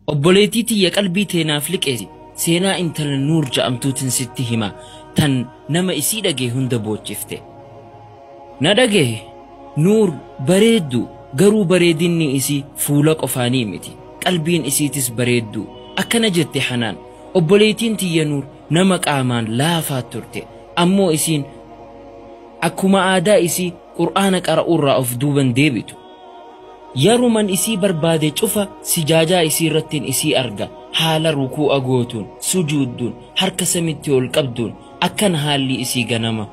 Obboleettii tiyya qalbii teenaaf liqeessi. Seenaa intala Nuur ja'amtuutin sitti hima tan nama isii dhagaye hunda boochifte. Na dhagaye Nuur bareeddu garuu bareedinni isii fuula qofaanii miti. Qalbiin isiitis bareeddu. Akkana jette Hanaan. Obboleettiin tiyya Nuur nama qaamaan laafaa turte. Ammoo isiin akkuma aadaa isii Qur'aana qara'uurraa of duuban deebitu. Yeruman isii barbaade cufa sijaajaa isii irrattiin isii arga. Haala rukuu'a gootuun, sujuudduun, harka samitti ol qabduun akkana haalli isii ganama.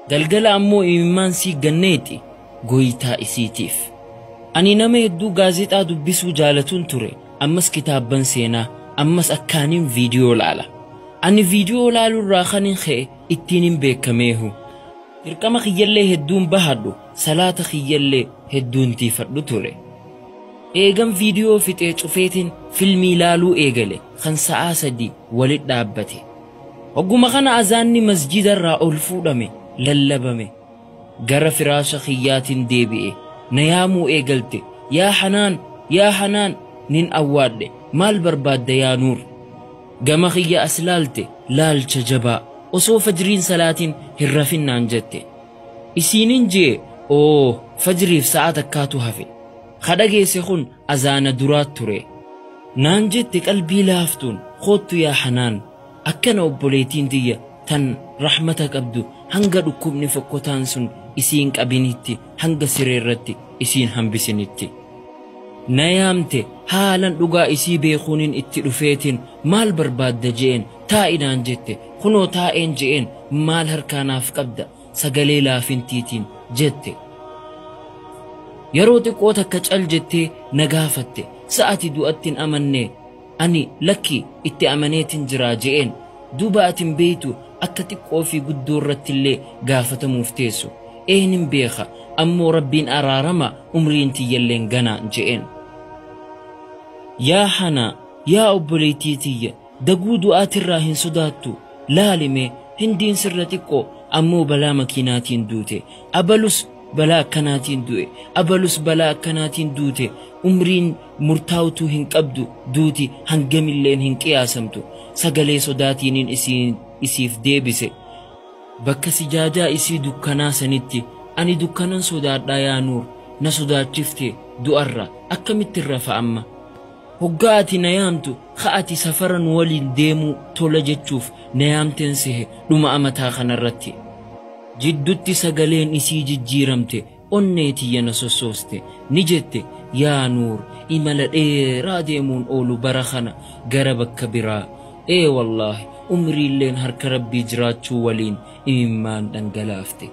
Galgala ammoo imimmaan sii ganneeti goytaa isiitiif. Ani nama hedduu gaazexaa dubbisuu jaalatuun ture. Ammas kitaabban seenaa, ammas akkaaniin viidiyoo laala. Ani viidiyoo laaluurraa kanin ka'e ittiin hin beekameehu. Dirqama kiyyallee hedduun bahadhu, salaata kiyyallee hedduun tiifadhu ture. Eegan viidiyoo fixee cufeetiin filmii laaluu eegale kan sa'aa 3 walit dhaabbate. Hogguma kana azaanni masjidarraa ol fuudhame lallabame. Gara firaasha kiyyaatiin deebi'e. Na yaamuu eegalte. Yaa Hanaan, yaa Hanaan nin awwaadhe. Maal barbaadda yaa Nuur? Gama kiyya as laalte laalcha jabaa. Osoo fajriin salaatiin hin rafinnaan jette. Isiinin jee oo fajriif sa'a takkaatu hafe. Kadhageesse kun azaana duraat ture. Naan jette qalbii laaftuun koottu yaa Hanaan. Akkana obboleettiin tiyya tan rahmata qabdu hanga dhukkubni fokkotaan sun isiin qabinitti hanga siree irratti isiin hambisinitti. Na yaamte haalan dhugaa isii beekuunin itti dhufeetiin maal barbaadda je'een taa'inaan jette kunoo taa'een je'een maal harkaanaaf qabda sagalee laafintiitiin jette. Yeroo xiqqoo takka cal jettee na gaafatte sa'ati du'atti hin amanne ani lakki itti amaneetin jiraa je'een duuba atin beeytu akka xiqqoo fi guddoo irratti illee gaafatamuuf teessu. Eenin beeka ammoo rabbiin araarama umriin tiyyalleen ganaa je'een. Yaa Hanaa, yaa obboleettii tiyya, daguu du'aatirraa hin sodaattu. Laalime hindiin sirra xiqqoo ammoo balaa makiinaatiin duute. Abalus balaa akkanaatiin du'e. Abalus balaa akkanaatiin duute. Umriin murtaawtuu hin qabdu duuti hangamilleen hin qiyaasamtu. Sagalee sodaatiinin isiif deebise. Bakka sijaajaa isii dukkanaa sanitti ani dukkanan sodaadhaa yaa Nuur na sodaachifte du'arra akkamittin rafa amma. Hoggaa ati na yaamtu ka ati safara nu waliin deemuu tola jechuuf na yaamteen sehe dhuma amataa kanarratti. Jiddutti sagaleen isii jijjiiramte onnee tiyya na sossooste ni jette yaa Nuur imala dheeraa deemuun oolu bara kana gara bakka biraa. Ee wallaahi umriilleen harka rabbii jiraachuu waliin imimmaan dhangalaafte.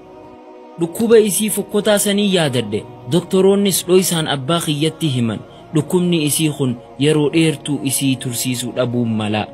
Dhukkuba isii fokkotaa sanii yaadadhe. Doktoroonnis dhoysaan abbaa kiyyatti himan. Dhukkubni isii kun yeroo dheertuu isii tursiisuu dhabuun mala.